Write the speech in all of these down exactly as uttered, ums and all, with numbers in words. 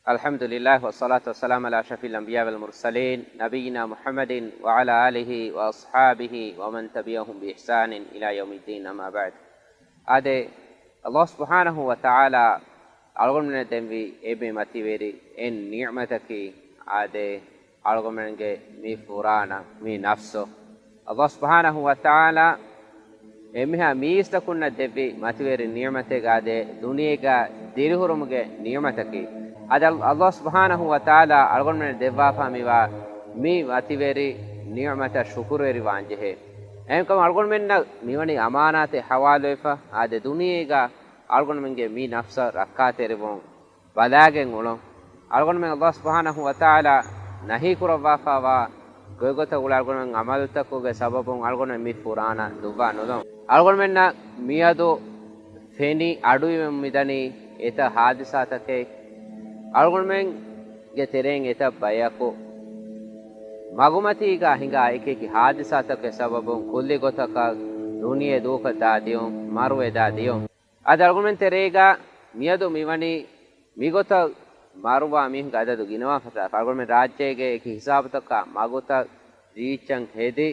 الحمد لله والصلاة والسلام على أشرف الأنبياء والمرسلين نبينا محمد وعلى آله وأصحابه ومن تبعهم بإحسان إلى يوم الدين، أما بعد. އާދެ، ﷲ ސުބްޙާނަހޫ ވަތަޢާލާ އަޅުގަނޑުމެންނަށް ދެންވީ އެންމެ މަތިވެރި އެއް ނިޢުމަތަކީ، އާދެ، އަޅުގަނޑުމެންގެ މި ފުރާނަ، މި ނަފްސު. ﷲ ސުބްޙާނަހޫ ވަތަޢާލާ އެންމެހާ މީސްތަކުންނަށް ދެއްވި މަތިވެރި ނިޢުމަތެއް، އާދެ، ދުނިޔޭގަ ދިރިހުރުމުގެ ނިޢުމަތަކީ. އާދެ، ﷲ ސުބްޙާނަހޫ ވަތަޢާލާ އަޅުގަނޑުމެންނަށް ދެއްވާފާ މިވާ މި މަތިވެރި ނިޢުމަތަށް ޝުކުރުވެރިވާން ޖެހޭ. އެހެންކަމުން އަޅުގަނޑުމެންނަށް މިވަނީ އަމާނާތެއް ޙަވާލުވެފަ، އާދެ، ދުނިޔޭގަ އަޅުގަނޑުމެންގެ މި ނަފްސަށް ރައްކާތެރިވުން ބަލާގެން އުޅުން. އަޅުގަނޑުމެން ﷲ ސުބްޙާނަހޫ ވަތަޢާލާ ނަހީ ކުރައްވާފައިވާ ގޮތްގޮތަށް އުޅެ އަޅުގަނޑުމެން ޢަމަލުތަކުގެ ސަބަބުން އަޅުގަނޑުމެން މި ފުރާނަ ދުއްވާ ނުލަން. އަޅުގަނޑުމެންނަށް މިއަދު ފެނި އަޑުއިވެމުން މިދަނީ އެތައް ޙާދިސާތަކެއް. އަޅުގަނޑުމެންގެ ތެރެއިން އެތައް ބަޔަކު މަގުމަތީގަ ހިނގާ އެކިއެކި ޙާދިސާތަކުގެ ސަބަބުން ކުއްލި ގޮތަކަށް ދުނިޔެ ދޫކޮށްދާ ދިޔުން، މަރުވެދާ ދިޔުން. އަދި އަޅުގަނޑުމެން ތެރޭގަ މިއަދު މިވަނީ މިގޮތަށް މަރުވާ މީހުންގެ އަދަދު ގިނަވާފަ ތާފަ. އަޅުގަނޑުމެން ރާއްޖޭގެ އެކި ހިސާބުތަކާ މަގުތައް ރީއްޗަށް ހެދި،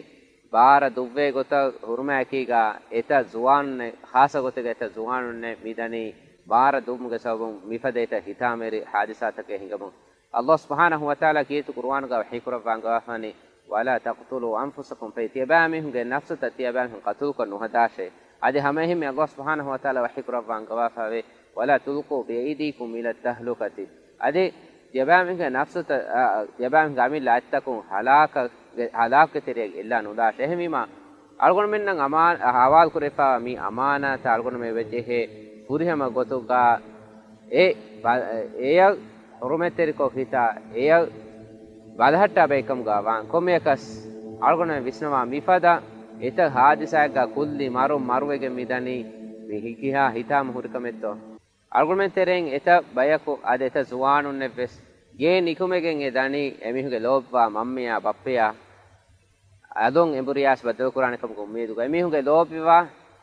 ބާރަ ދުއްވޭ ގޮތަށް ހުރުމާއެކީގަ އެތައް ޒުވާނުންނެއް، ޚާއްޞަ ގޮތެއްގަ އެތައް ޒުވާނުންނެއް މިދަނީ ބާރަ ދުއްވުމުގެ ސަބަބުން މިފަދަ އެތައް ހިތާމަވެރި ޙާދިސާތަކެއް ހިނގަމުން. ﷲ ސުބްޙާނަހޫ ވަތަޢާލާ ކީރިތި ޤުރުއާނުގަ ވަޙީކުރައްވާ އަންގަވާފާނީ، "ولا تقتلوا أنفسكم" ފަހެ ތިޔަބައިމީހުންގެ ނަފްސުތައް ތިޔަބައިމީހުން ޤަތުލުކޮށް ނުހަދާށޭ. އަދި ހަމައެހެންމެ ﷲ ސުބްޙާނަހޫ ވަތަޢާލާ ވަޙީކުރައްވާ އަންގަވާފައިވޭ، "ولا تلقوا بأيديكم إلى التهلكة" އަދި ތިޔަބައިމީހުންގެ ނަފްސުތައް، އާ، ތިޔަބައިމީހުންގެ އަމިއްލަ އަތްތަކުން ހަލާކަށް، ހަލާކުގެ ތެރެއަށް އެއްލާ ނުލާށޭ. އެހެންވީމާ، އަޅުގަނޑުމެންނަށް އަމާ-، ހަވާލުކުރެވިފައިވާ މި އަމާނާތަށް އަޅުގަނޑުމެން އެބަޖެހޭ ފުރިހަމަ ގޮތުގަ އެ ބަ-، އެޔަށް ޙުރުމަތްތެރިކޮށް ހިތާ، އެޔަށް ބަލަހައްޓާ ބައެއްކަމުގަ ވާން. ކޮންމެއަކަސް އަޅުގަނޑުމެން ވިސްނަވާ މިފަދަ އެތައް ހާދިސާއެއްގަ ކުއްލި މަރު މަރުވެގެން މިދަނީ މި ހި-، ކިހާ ހިތާމަ ހުރިކަމެއްތޯ؟ އަޅުގަނޑުމެން ތެރެއިން އެތައް ބަޔަކު އަދި އެތައް ޒުވާނުންނެއްވެސް ގޭ ނިކުމެގެން އެ ދަނީ އެމީހުންގެ ލޯބިވާ މަންމަޔާ ބައްޕަޔާ އަލުން އެނބުރި އައިސް ބައްދަލުކުރާނެ ކަމުގެ އުއްމީދުގަ، އެމީހުންގެ ލޯބިވާ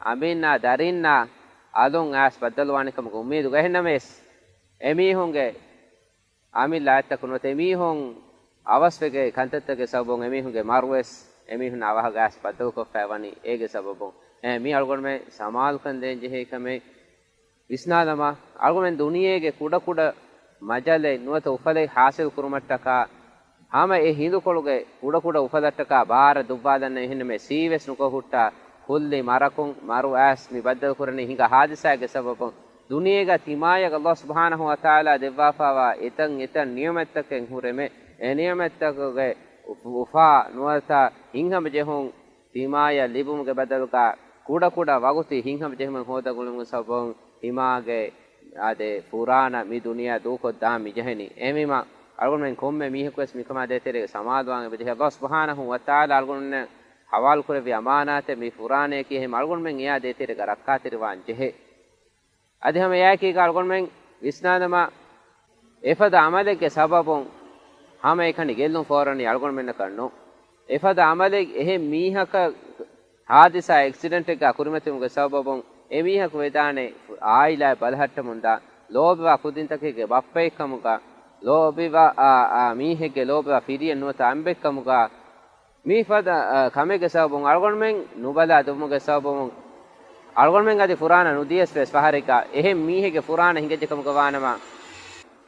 އަމިއްލަ ދަރިންނާ އަލުން އައިސް ބައްދަލުވާނެ ކަމުގެ އުއްމީދުގަ. އެހެންނަމަވެސް، އެމީހުންގެ އަމިއްލަ އަތްތަކުން ނުވަތަ އެމީހުން އަވަސްވެގެ ކަންތައްތަކުގެ ސަބަބުން އެމީހުންގެ މަރުވެސް އެމީހުންނާ އަވަހަށް އައިސް ބައްދަލުކޮށްފައި ވަނީ އޭގެ ސަބަބުން. އެ، މީ އަޅުގަނޑުމެން ސަމާލުކަން ދޭން ޖެހޭ ކަމެއް. ވިސްނާލަމާ، އަޅުގަނޑުމެން ދުނިޔޭގެ ކުޑަކުޑަ މަޖަލެއް ނުވަތަ އުފަލެއް ޙާޞިލް ކުރުމަށްޓަކާ، ހަމަ އެ ހިނދުކޮޅުގެ ކުޑަކުޑަ އުފަލަށްޓަކާ ބާރަ ދުއްވާލަންނަށް އެހެންނަމެ ސީވެސް ނުކޮށް ހުއްޓާ، ކުއްލި މަރަކުން މަރު އައިސް މި ބައްދަލުކުރަނީ ހިނގާ ހާދިސާއެއްގެ ސަބަބުން. ދުނިޔޭގަ ތިމާޔަށް ﷲ ސުބްޙާނަހޫ ވަތަޢާލާ ދެއްވާފައިވާ އެތައް އެތައް ނިޢުމަތްތަކެއް ހުރެމެ، އެ ނިޢުމަތްތަކުގެ އުފާ ނުވަތަ ހިތްހަމަޖެހުން ތިމާޔަށް ލިބުމުގެ ބަދަލުގަ ކުޑަކުޑަ ވަގުތީ ހިތްހަމަޖެހުމެއް ހޯދަން އުޅުމުގެ ސަބަބުން ތިމާގެ އާދެ، ފުރާނަ މި ދުނިޔެއާ ދޫކޮށްދާން މިޖެހެނީ. އެހެންވީމާ، އަޅުގަނޑުމެން ކޮންމެ މީހަކުވެސް މިކަމާ ދޭތެރޭގަ ސަމާލުވާން އެބަޖެހޭ. ﷲ ސުބްޙާނަހޫ ވަތަޢާލާ އަޅުގަނޑުމެންނަށް ހަވާލުކުރެއްވި އަމާނާތެއް މި ފުރާނަޔަކީ، އެހެން އަޅުގަނޑުމެން އެއާ ދޭތެރޭގަ ރައްކާތެރިވާން ޖެހޭ. އަދި ހަމަ އެއާއެކީގަ އަޅުގަނޑުމެން ވިސްނާލަމާ، އެފަދަ އަމަލެއްގެ ސަބަބުން ހަމައެކަނި ގެއްލުން ފޯރަނީ އަޅުގަނޑުމެންނަކަށް ނޫން. އެފަދަ އަމަލެއް އެހެން މީހަކަށް ހާދިސާ އެކްސިޑެންޓެއްގަ ކުރިމަތިވުމުގެ ސަބަބުން އެ މީހަކު ވެދާނެ އާއިލާއެއް ބަލަހައްޓަމުންދާ، ލޯބިވާ ކުދިންތަކެއްގެ ބައްޕައެއްކަމުގަ، ލޯބިވާ އާ، އާ، މީހެއްގެ ލޯބިވާ ފިރިއެއް ނުވަތަ އަނބެއްކަމުގަ، މިފަދަ، އާ، ކަމެއްގެ ސަބަބުން އަޅުގަނޑުމެން ނުބަލާ ދުއްވުމުގެ ސަބަބުން އަޅުގަނޑުމެން އަދި ފުރާނަ ނުދިޔަސް ވެސް ފަހަރެއްގަ އެހެން މީހެއްގެ ފުރާނަ ހިނގައްޖެ ކަމުގަ ވާނަމަ،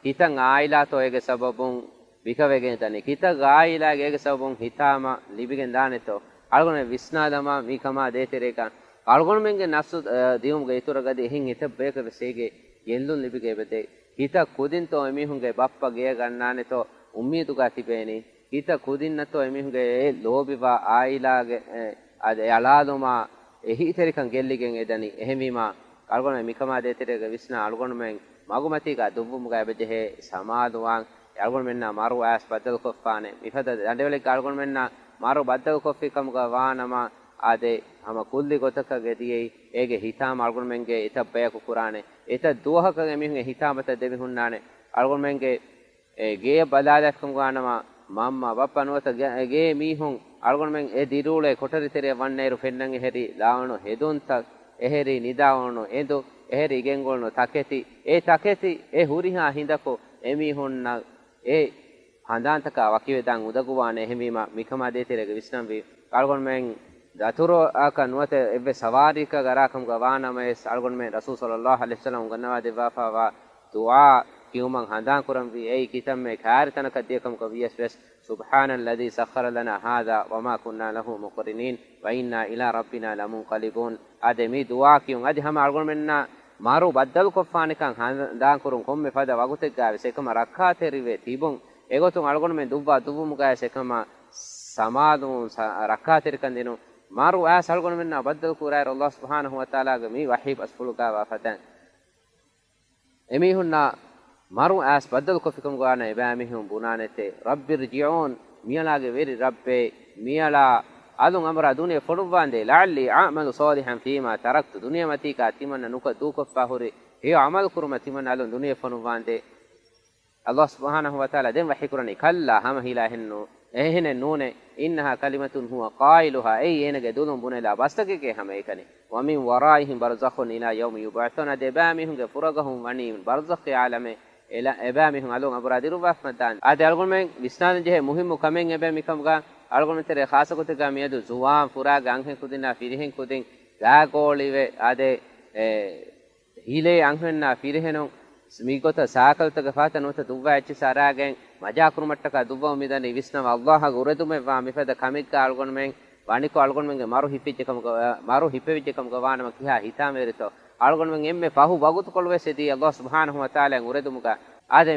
ކިތައް އާއިލާތޯ އޭގެ ސަބަބުން ބިކަވެގެން ދަނީ؟ ކިތައް އާއިލާގެ އޭގެ ސަބަބުން ހިތާމަ ލިބިގެން ދާނެތޯ؟ އަޅުގަނޑު ވިސްނާލަމާ މި ކަމާ ދޭތެރޭގަ އަޅުގަނޑުމެންގެ ނަފްސު، އަ، ދިޔުމުގެ އިތުރަށް އަދި އެހެން އެތައް ބަޔަކަށް ވެސް އޭގެ ގެއްލުން ލިބިގެ އެބަދޭ. ކިތައް ކުދިންތޯ އެމީހުންގެ ބައްޕަ ގެޔަށް ގަންނާނެތޯ އުއްމީދުގަ ތިބޭނީ؟ ކިތައް ކުދިންނަށްތޯ އެމީހުންގެ އެ ލޯބިވާ އާއިލާގެ، އެ، އަދި އެ އަޅާލުމާ އެހީތެރިކަން ގެއްލިގެން އެދަނީ؟ އެހެންވީމާ، އަޅުގަނޑުމެން މިކަމާ ދޭތެރޭގަ ވިސްނާ އަޅުގަނޑުމެން މަގުމަތީގަ ދުއްވުމުގަ އެބަޖެހޭ ސަމާލުވާން. އަޅުގަނޑުމެންނާ މަރު އައިސް ބައްދަލުކޮށްފާނެ. މިފަދަ ދަނޑިވަޅެއްގަ އަޅުގަނޑުމެންނާ މަރު ބައްދަލުކޮށްފި ކަމުގަ ވާނަމަ، އާދެ، ހަމަ ކުއްލި ގޮތަކަށް ގެދިޔައީ އޭގެ ހިތާމަ އަޅުގަނޑުމެންގެ އެތައް ބަޔަކު ކުރާނެ. އެތައް ދުވަހަކަށް އެމީހުންގެ ހިތާމަތައް ދެމިހުންނާނެ. އަޅުގަނޑުމެންގެ އެ ގެޔަށް ބަލާލާފިކަމުގަ ވާނަމަ، މަންމަ، ބައްޕަ ނުވަތަ ގެ-، ގޭ މީހުން އަޅުގަނޑުމެން އެ ދިރިއުޅޭ ކޮޓަރި ތެރެއަށް ވަންނައިރު ފެންނަން އެހެރީ ލާވަނު ހެދުންތައް، އެހެރީ ނިދާވަނު އެނދު، އެހެރީ ގެންގުޅުނު ތަކެތި، އެ ތަކެތި އެ ހުރިހާ ހިނދަކު އެމީހުންނަށް އެ ހަނދާންތަކާ ވަކިވެދާން އުނދަގޫވާނެ. އެހެންވީމަ، މިކަމާ ދޭތެރޭގަ ވިސްނަންވީ، އަޅުގަނޑުމެން ދަތުރަކަށް ނުވަތަ އެއްވެސް ސަވާރީއަކަށް އަރާކަމުގަ ވާނަމަވެސް، އަޅުގަނޑުމެން ރަސޫލު ޞައްލައްލާހު ޢަލައިހި ވަސައްލަމަ އުނގަންނަވާ ދެއްވާފައިވާ ދުޢާ ކިޔުމަށް ހަނދާންކުރަންވީ. އެއީ ކިތަންމެ ކާރިތަނަކަށް ދިޔަކަމުގަ ވިޔަސް ވެސް، سبحان الذي سخر لنا هذا وما كنا له مقرنين وإنا إلى ربنا لمنقلبون. އާދެ، މި ދުޢާ ކިޔުން އަދި ހަމަ އަޅުގަނޑުމެންނަށް މަރު ބައްދަލުކޮށްފާނެކަން ހަނދާންކުރުން ކޮންމެ ފަދަ ވަގުތެއްގައިވެސް އެކަމަށް ރައްކާތެރިވެ ތިބުން. އެގޮތުން އަޅުގަނޑުމެން ދުއްވާ ދުއްވުމުގައިވެސް އެކަމަށް ސަމާލުވުން، ސަ-، ރައްކާތެރިކަން ދިނުން. މަރު އައިސް އަޅުގަނޑުމެންނާ ބައްދަލު ކުރާއިރު، ﷲ ސުބްޙާނަހޫ ވަތަޢާލާގެ މި ވަޙީ ބަސްފުޅުގައިވާ ފަދައިން، އެމީހުންނާ މަރު އައިސް ބައްދަލުކޮށްފިކަމުގަވާނަ އެބައިމީހުން ބުނާނެތޭ، رب ارجعون، މިއަޅާގެ ވެރި ރައްބޭ، މިއަޅާ އަލުން އަނބުރާ ދުނިޔެ ފޮނުއްވާނދޭ، لعلي أعمل صالحا فيما تركت، ދުނިޔެމަތީގަ ތިމަންނަ ނުކޮށް ދޫކޮށްފާ ހުރި ހެޔޮ ޢަމަލު ކުރުމަށް ތިމަންނަ އަލުން ދުނިޔެ ފޮނުއްވާނދޭ. ﷲ ސުބްޙާނަހޫ ވަތަޢާލާ ދެން ވަޙީކުރަނީ، كلا، ހަމަ ހީލާ އެހެންނޫ، އެހެނެއް ނޫނޭ، إنها كلمة هو قائلها، އެއީ އޭނަގެ ދުލުން ބުނެލާ ބަސްތަކެކޭ ހަމައެކަނި، ومن ورائهم برزخ إلى يوم يبعثون، އަދި އެބައިމީހުންގެ ފުރަގަހުން ވަނީ ބަރްޒަޚްގެ ޢާލަމެއް، އެބައިމީހުން އަލުން އަނބުރާ ދިރުއްވާފަ ދާން. އާދެ، އަޅުގަނޑުމެން ވިސްނާލަން ޖެހޭ މުހިއްމު ކަމެއް އެބަ މިކަމުގަ އަޅުގަނޑުމެން ތެރޭ ޚާއްޞަ ގޮތެއްގަ މިއަދު ޒުވާން ފުރާގެ އަންހެން ކުދިންނާ ފިރިހެން ކުދިން ގާގޯޅިވެ، އާދެ، އެ، ހީލޭ އަންހެންނާ ފިރިހެނުން މިގޮތަށް ސާކަލްތަކެއް ފަހަތަށް ނުވަތަ ދުއްވާ އެއްޗިއްސަށް އަރާގެން މަޖާކުރުމަށްޓަކާ ދުއްވަމުން މިދަނީ. ވިސްނަވާ، ﷲ އަށް އުރެދުމެއްވާ މިފަދަ ކަމެއްގަ އަޅުގަނޑުމެން ވަނިކޮށް އަޅުގަނޑުމެންގެ މަރު ހިފިއްޖެކަމުގަ، މަރު ހިފެވިއްޖެކަމުގަ ވާނަމަ ކިހާ ހިތާމަވެރިތޯ؟ އަޅުގަނޑުމެން އެންމެ ފަހު ވަގުތުކޮޅުވެސް އެދީ ﷲ ސުބްޙާނަހޫ ވަތަޢާލާ އުރެދުމުގަ. އާދެ،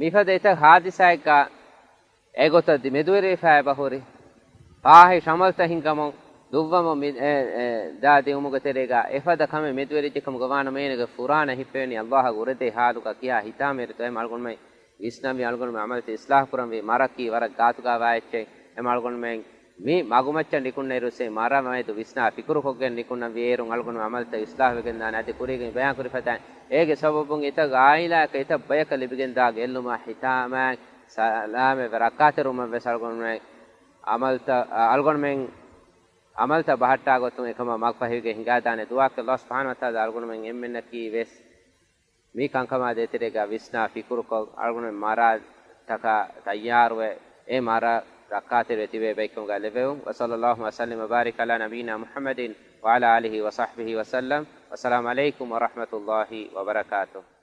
މިފަދަ އެތައް ހާދިސާއެއްގަ އެގޮތަށް ދި-، މެދުވެރިވެފައި އެބަހުރި. ފާޙިޝް ޢަމަލްތައް ހިންގަމުން ދުއްވަމުން މި-، އެ-، އެ-، ދާ ދިއުމުގެ ތެރޭގަ އެފަދަ ކަމެއް މެދުވެރިއްޖެކަމުގަ ވާނަމަ އޭނަގެ ފުރާނަ ހިއްޕެވެނީ ﷲ އަށް އުރެދޭ ޙާލުގަ ކިހާ ހިތާމަވެރިތޯ؟ އެމަ އަޅުގަނޑުމެން ވިސްނަންވީ އަޅުގަނޑުމެން ޢަމަލްތައް އިޞްލާޙު ކުރަންވީ މަރަކީ ވަރަށް ގާތުގަ ވާ އެއްޗެއް. އެމަ އަޅުގަނޑުމެން މި މަގުމައްޗަށް ނިކުންނައިރު ސޭ މަރާ މައިދު ވިސްނާ ފިކުރުކޮށްގެން ނިކުންނަންވީ އޭރުން އަޅުގަނޑުމެން ޢަމަލްތައް އިޞްލާޙުވެގެންދާނެ. އަދި ކުރީގެން ބަޔާންކުރި ފަދައިން އޭގެ ސަބަބުން އެތައް ޢާއިލާއަކަށް އެތައް ބަޔަކަށް ލިބިގެންދާ ގެއްލުމާ ހިތާމައިން ސަލާމަތްވެ ރައްކާތެރިވުމަށްވެސް އަޅުގަނޑުމެން ޢަމަލްތައް، އަޅުގަނޑުމެން ޢަމަލްތައް ބަހައްޓާ ގޮތުން އެކަމަށް މަގުފަހިވެގެން ހިނގާދާނެ. ދުޢާއަކީ ﷲ ސުބްޙާނަހޫ ވަތަޢާލާ އަޅުގަނޑުމެން އެންމެންނަކީ ވެސް މި ކަންކަމާ ދޭތެރޭގަ ވިސްނާ ފިކުރުކޮށް، އަޅުގަނޑުމެން މަރާތަކަށް ތައްޔާރުވެ، އެ މަރަށް ރައްކާތެރިވެ ތިބޭ ބައެއްކަމުގަ ލެއްވެވުން. وصلى الله وسلم وبارك على نبينا محمد وعلى آله وصحبه وسلم. والسلام عليكم ورحمة الله وبركاته.